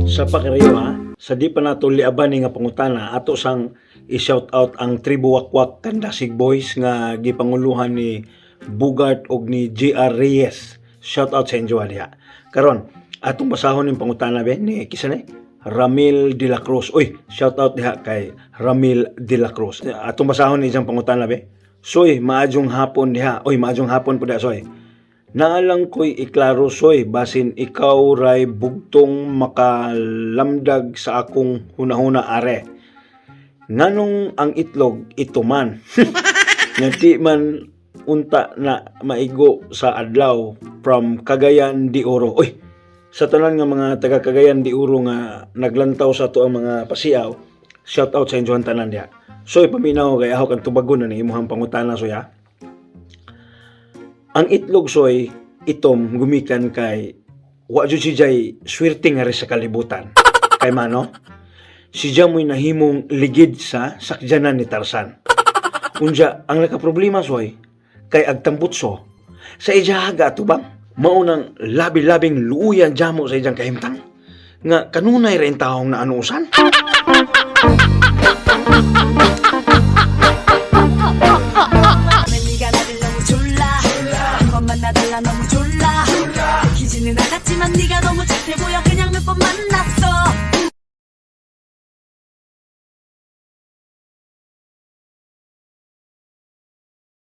Sa pakariyo ha, sa di pa nato liaban ni nga pangutana, ato sang i-shout out ang Tribo Wakwak Kandasig Boys nga gipanguluhan ni Bugart og ni GR Reyes. Shout out sa inyo diha. Karon, atong basahon ning pangutana be ni kisa ni Ramil de la Cruz. Uy, shout out diha kay Ramil de la Cruz. Atong basahon ni iyang pangutana be. Soy, maayong hapon diha. Uy, maayong hapon po diha, Soy. Naa lang ko'y iklaro, Soy, basin ikaw ray bugtong makalamdag sa akong hunahuna are. Nganong ang itlog ituman? Nga di man unta na maigo sa adlaw, from Cagayan de Oro. Uy, sa tanan nga mga taga Cagayan de Oro nga naglantaw sa ato ang mga pasiaw, shout out sa inyo tanan diha. Soy, paminaw kay ako kang tubagon na ni imuhang pangutana, Soy, ha. Ang itlog, Soy, itom gumikan kay wa jud si Jay swerte nga rin sa kalibutan. Kay mano, si Jay mo'y nahimong ligid sa sakyanan ni Tarzan. Unja, ang nakaproblema, Soy, kay agtambutso, sa ijahaga atubang, maunang labi-labing luuyan jamo sa ijang kahimtang. Nga kanunay rin taong na anusan. 네가 나를 너무 졸라 한 번 만나달라 너무 졸라 들키지는 않았지만 네가 너무 착해 보여 그냥 몇 번 만났어.